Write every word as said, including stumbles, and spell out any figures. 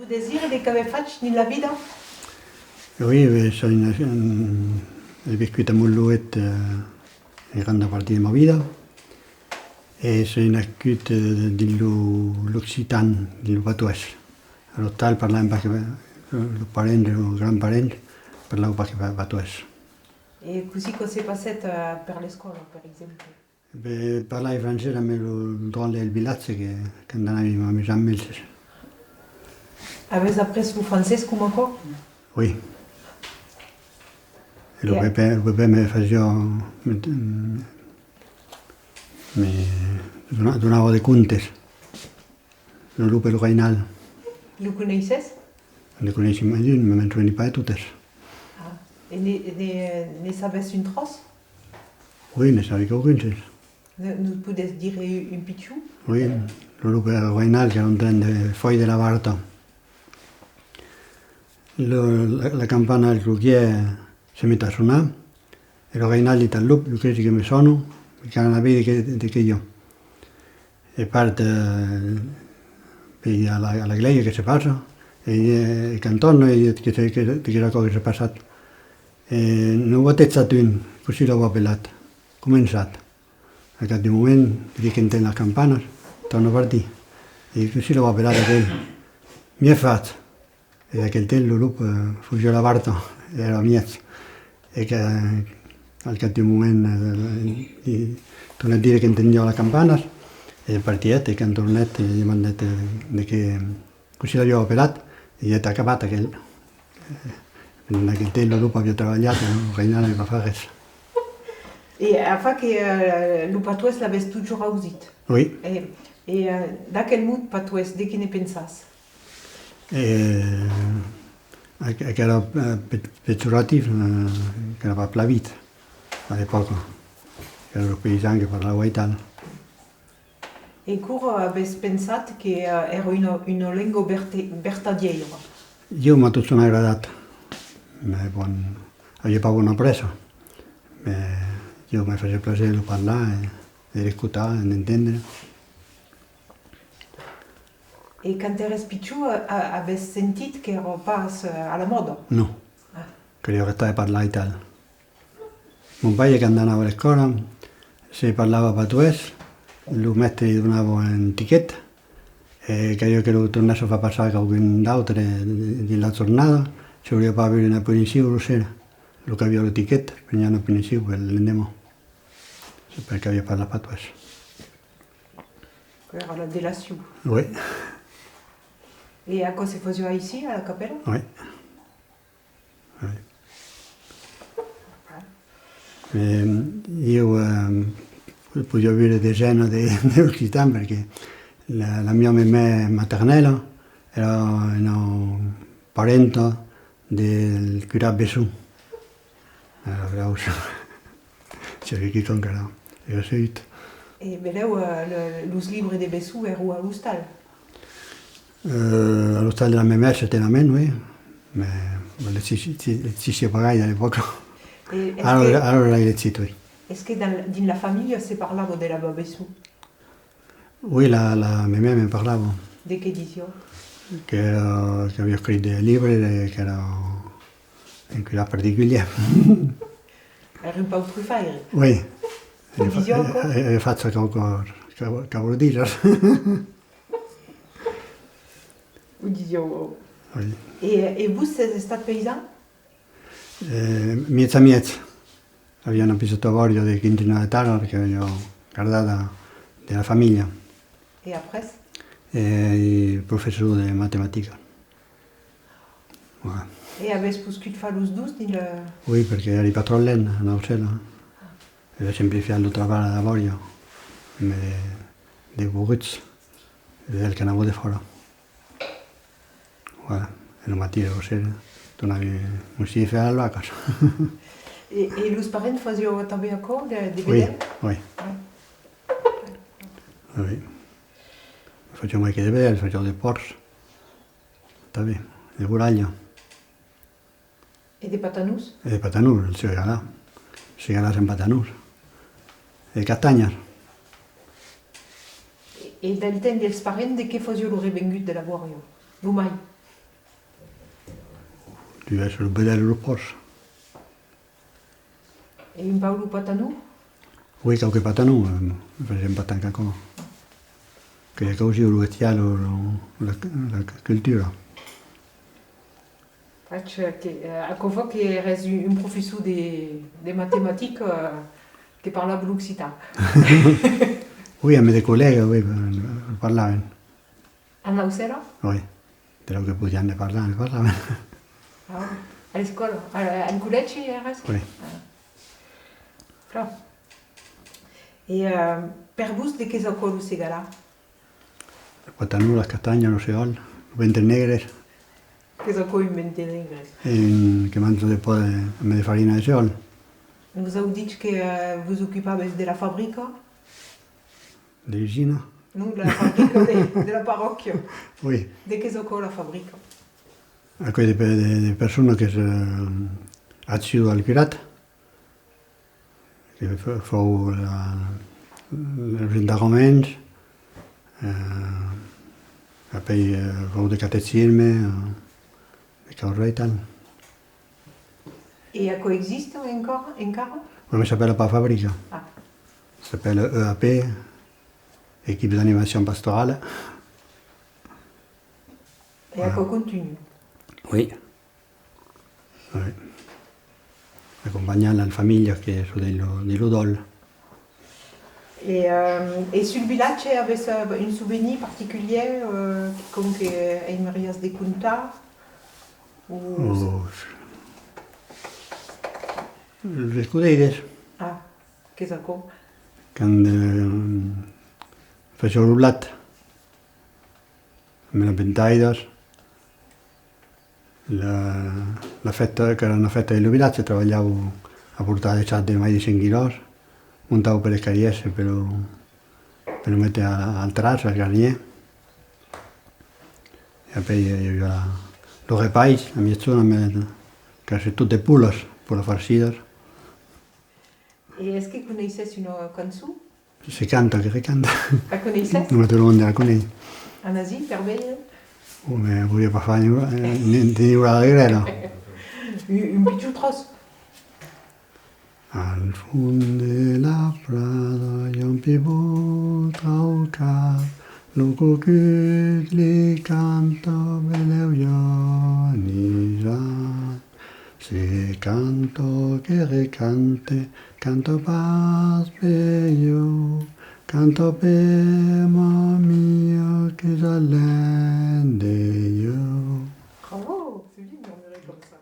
Desir de qu'avètz fach dins la vida? Oui, ben, soi na-, mm, ai viscut a Montlouet, eh, una granda partida de ma vida, e soi nascut, eh, dins lo, l'occitan, dins lo patoès. A l'ostal parlavan pas que, eh, los parents e los grands-parents parlavan pas que pa-, patoès. E cossí que se passèt, eh, per l'escòla, per exemple? Ben, parlavi francés amb lo, lo dròlle del vilatge que, quand anavi m'amusar amb elses. Avètz aprés lo francés coma aquò? Oui. E lo pepè, lo pepè me fasiá, me, me dona-, donava de contes. Lo lop e lo rainal. Lo coneisses? Ne coneissi mai d'un, mas me'n soveni pas de totes. Ah. E ne, ne, ne sabes un tròç? Oui, ne sabi quauqu'un, si. Ne, nos podètz dire un pichon? Oui, lo lop e lo rainal qu'èran en tren de fòire de la Barta. Lo, la, la campana del cloquièr se met a sonar, e lo rainal ditz al lop: «Jo cresi que me sòna, cal anar veire de qué, de qué i a.» E part, eh, per a la, a la glèia que se passa, e, e quand torna, e ditz que se, que, de qué aquò que s'es passat. E n'an batejat un, cossí l'an apelat? Començat. Al cap d'un moment, vei qu'entend las campanas, torna partir. E cossí l'an apelat aquel? Mièfat. E d'aquel temps lo lop, eh, fugiá a la Barta, èra mièg. E que, al cap d'un moment, eh, li tornèt dire qu'entendiá las campanas, e partiguèt, e quand tornèt, eh, demandèt, eh, de qué, cossí l'avián apelat, e diguèt: «Acabat aquel.» Eh, en aquel temps lo lop aviá trabalhat, e lo rainal aviá pas fach res. E a fa que, eh, lo patoès l'avètz totjorn ausit? Oui. E, e, eh, d'aquel mot patoès, de qué ne pensas? E aqu-, aquò èra, eh, pe-, pejoratiu, eh, qu'èra pas plan vist a l'epòca. Qu'èran los païsans que parlavan aital. E quora avètz pensat que, eh, èra una, una lenga verte-, vertadièira? Ieu m'a totjorn agradat. Mas, bon, aviái pas bona prèssa. Mas ieu me fasiá plaser de parlar e, e l'escotar e d'entendre. E quand èretz pichon, a-, a-, avètz sentit qu'èra pas, eh, a la mòda? Non. Ah. Caliá arrestar de parlar aital. Mon paire, quand anava a l'escòla, se parlava patoès, lo mèstre li donava un tiquet, e caliá que lo tornèsse far passar a quauqu'un d'autre dins la jornada, se voliá pas aver una punicion lo ser. Lo qu'aviá lo tiquet preniá una punicion per l'endeman, perque aviá parlat patoès. Aquò èra la delacion. Oui. E aquò se fasiá aicí, a la capèla? Oui. Oui. E ieu, eh, podiá viure desena de, d'occitan, perque la, la miá memè maternèla èra una parenta del curat Besson. Alara, bravo, se, se vei quicòm qu'èra, èra seguit. E belèu, eh, le, los libres de Besson èran a l'ostal? Eh, a l'ostal de la memè, certainament, oui. Mas, bon, legissiá pas gaire a l'epòca. E es que, alara, alara l'ai legit, oui. Es que dins, dins la familha se parlava de l'abat Besson? Oui, la, la memè me'n parlava. De qué disiá? Que, eh, qu'aviá escrit de libres e qu'èra un curat particulièr. Èra un pauc trufaire. Oui. Disiá aquò? E, e, e fach aquò que, que, que vòl dire. Lo disiá, oui. E, e vos sètz estat paisan? Eh, mièg a mièg. Aviá una pichòta bòria de quinzena d'ectaras qu'aviá gardada de la familha. E après? E, e professor de matematica. Voilà. E avètz poscut far los dos dins le... Oui, perque èri pas tròp lent a Naucèla. Aviá simplifiat lo trabalh a la bòria, amb de, de burruts, e del qu'anava defòra. Voilà. E lo matin e lo ser, tornavi, mossí, far las vacas. E, e los parents fasián tanben aquò, de, de vedèl? Oui, oui. Oui. Fasián mai que de vedèl, fasián de pòrcs. Tanben, de volalha. E de patanons? E de patanons, el segalar. Segalàs amb patanons. E de castanhas. E, e del temps dels parents, de qué fasiá lo revengut de la bòria? Lo mai? Deu èsser lo vedèl o lo pòrc. E un pauc lo patanon? Oui, quauque patanon, eh, fasèm pas tant qu'aquò. Que i a quausiu lo bestial o lo, la, la cultura. Fach que, eh, aquò fa que èretz un, un professor de, de matematica, eh, que parlava l'occitan. Oui, amb de collègas, oui, eh, parlàvem. A Naucèla? Oui. De lo que podiam ne parlar, ne parlàvem. Ah, a l'escòla? A, al collègi èretz? Oui. Ah. Clar. E, eh, per vos, de qu'es aquò lo Segalar? Lo patanon, la castanha, lo segòl, lo ventre negre. Qu'es aquò un ventre negre? Un que manja de pan de, amb de farina de segòl. Vos an dich que, eh, vos ocupàvetz de la fabrica? De l'usina? Non, de la fabrica de, de la parròquia. Oui. De qu'es aquò, la fabrica? Aquò de, de, de personas qu'es, eh, adjunt al curat, que fa-, fau la, los enterraments, eh, apèi, eh, fau de catecisme, eh, de causas aital. E aquò existe encara, encara? Mès s'apèla pas fabrica. Ah. S'apèla E A P, Equipe d'Animation Pastorale. E aquò contunha? Oui. Oui. Acompanhar las familhas que son dins lo, dins lo dòl. E, eh, e sul vilatge avètz, eh, un sovenir particulièr, eh, quicòm que aimariás de contar? O... Los escodeires. Ah, qu'es aquò? Quand, eh, fasián lo blat, amb las ventairas, la, la fèsta, qu'èra una fèsta dins lo vilatge, trabalhavan a portar de sacs de mai de cent quilòs, montavan per escalièrs per lo, per lo metre a, al tras, al granièr. E apèi i aviá lo repais, a miègjorn, amb, quasi tot de polas, polas farcidas. E es que coneissètz una cançon? Se canta, que recanta. La coneissètz? Non, tot lo monde la coneis. Anatz-i per veire? Ò, mès voliá pas far ni, eh, ni, ni una regrèla. Un, un pichon tròç. Al fons de la prada i a un pibòt traucat, lo cocut li canta, benlèu ja nizat. Se canto que recante, canto pas per ieu, canto per ma mia qu'es a l'endeia. Bravo, c'est bien de murmurer comme ça.